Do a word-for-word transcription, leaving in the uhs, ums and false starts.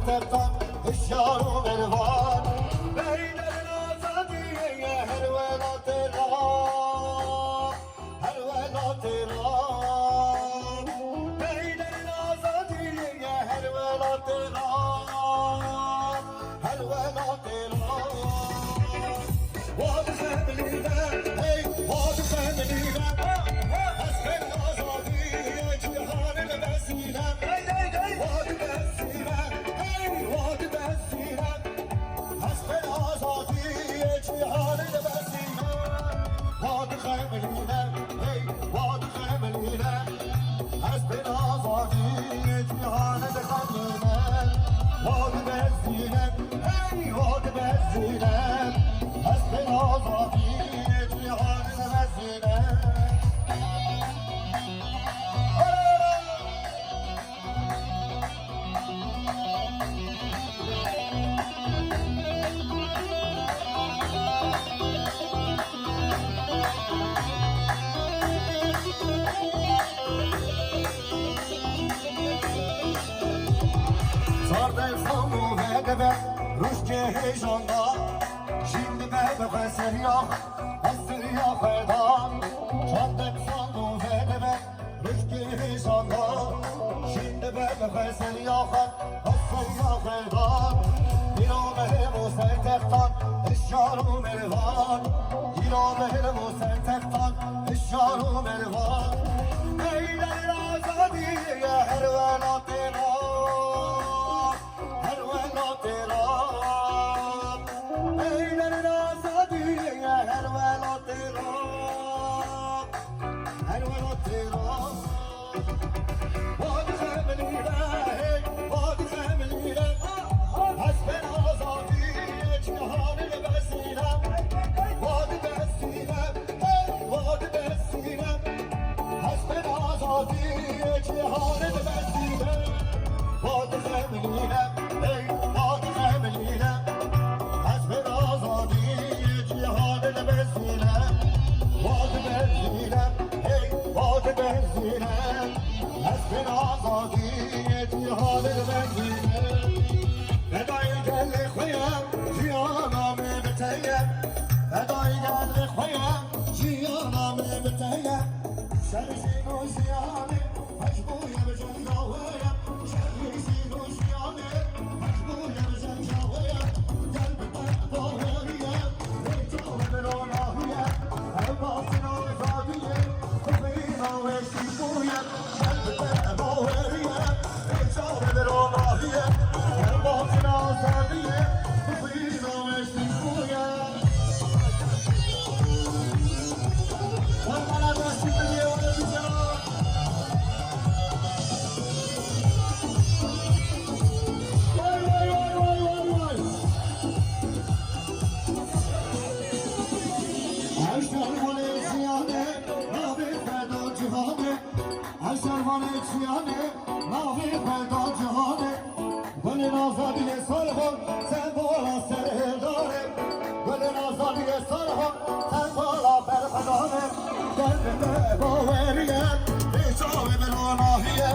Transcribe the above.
Sertan, Hişyar û Mervan, peyderên azadiyê ye her welatê ra, her welatê ra. Peyderên azadiyê ye her welatê ra, her welatê ra. Wa dixemilîne, hey, wa dixemilîne. Hespên azadiyê cîhanê dibezîne. Hey, hey, hey. Wa dibezîne, hey, wa dibezîne. Hespên azadiyê cîhanê dibezîne. Wa dixemilîne, hey, wa dixemilîne. Hespên azadiyê cîhanê dixemilîne. Wa dibezîne, hey, wa dibezîne. Hespên azadiyê cîhanê dibezîne. Çardeh sal û vedeve rojkê hêjan da, jîn dibe bi xwe seriya xwe, ez seriya xwe da. Çardeh sal û vedeve rojkê hêjan da, jîn dibe bi xwe seriya xwe, ez seriya xwe da. Îro mehim û ser textan, Hişyar û Mervan. Îro mehim û ser textan, Hişyar û Mervan. Peyderên azadiyê ye her welatê ra, her welatê ra. Peyderên azadiyê ye her welatê ra, her welatê ra. Wa dixemilîne, hey, wa dixemilîne. Hespên azadiyê cîhanê dibezîne. Wa dibezîne, hey, wa dibezîne. Hespên azadiyê cîhanê dibezîne. Wa dixemilîne, hey, wa dixemilîne. Hespên azadiyê cîhanê dibezîne. Wa dibezîne, hey, wa dibezîne. Hespên azadiyê cîhanê dibezîne. Fedayê gelê xwe ye, jiyana me bi te ye. Fedayê gelê xwe ye, jiyana me bi te ye. Şer jîn û jiyanê, mecbûr ye bi cenga we ye. Şer jîn û jiyanê, mecbûr ye bi cenga we ye. Gel bi te baweriye, rêça we bi ronahiye. Ev basîna azadiyê, bixwîna we şî bûye. Gel bi te baweriye, rêça we bi ronahiye. Ev basîna azadiyê, bixwîna we şî bûye. Eşervanê çiyanê, navê xwe da cihanê. Eşervanê çiyanê, navê xwe da cihanê. Gulên azadiyê sar hol, sembola serhildanê. Gulên azadiyê sar hol, sembola berxwedanê. Gel bi te baweriye, rêça we bi ronahiye.